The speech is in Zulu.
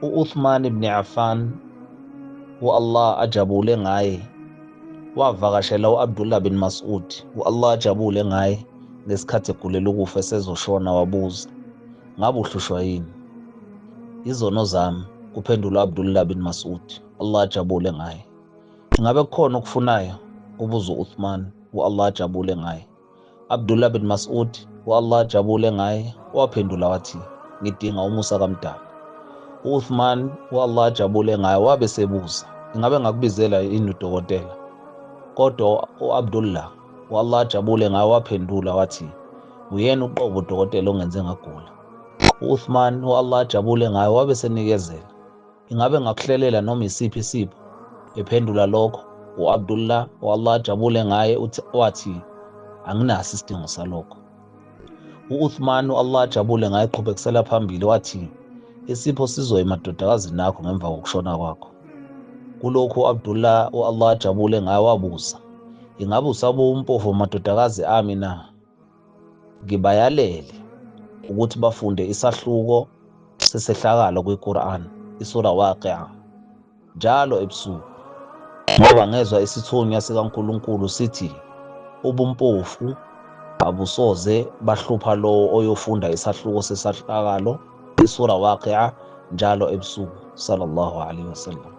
U-Uthman ibn Affan, u-Allah ajabule ngaye, wavakashela u-Abdullah bin Mas'ud, u-Allah ajabule ngaye, ngesikhathi egulela ukufa esezoshona wabuza, ngabe uhlushwa yini? Izono zami, kuphendula u-Abdullah bin Mas'ud, Allah ajabule ngaye. Ingabe kukhona okufunayo? Kubuza u-Uthman, u-Allah ajabule ngaye. Abdullah bin Mas'ud, u-Allah ajabule ngaye, waphendula wathi, ngidinga umusa kaMdali. U-Uthman, u-Allah ajabule ngaye, wabe sebuza, ingabe ngakubizela yini udokotela? Kodwa u-Abdullah, u-Allah ajabule ngaye, waphendula wathi, uyena uqobo udokotela ongenze ngagula. U-Uthman, u-Allah ajabule ngaye, wabe senikezela, Ingabe ngakuhlelela noma isiphi isipho? Ephendula lokho, u-Abdullah, u-Allah ajabule ngaye, wathi, anginaso isidingo salokho. U-Uthman, u-Allah ajabule ngaye, eqhubekisela phambili wathi, isipho sizoya emadodakazini akho ngemva kokushona kwakho. Kulokhu u-Abdullah, u-Allah ajabule ngaye, wabuza, ingabe usaba umpofu wamadodakazi ami na? Ngibayalele ukuthi bafunde isahluko sesehlakalo kwiQur'an, iSura Waqi'a, njalo ebusuku, ngoba ngezwa isithunywa sikaNkulunkulu sithi ubumpofu abusoze bahlupha lowo oyofunda isahluko sesahlakalo, iSura Waqi'a, njalo ebusuku. Sallallahu alaihi wasallam.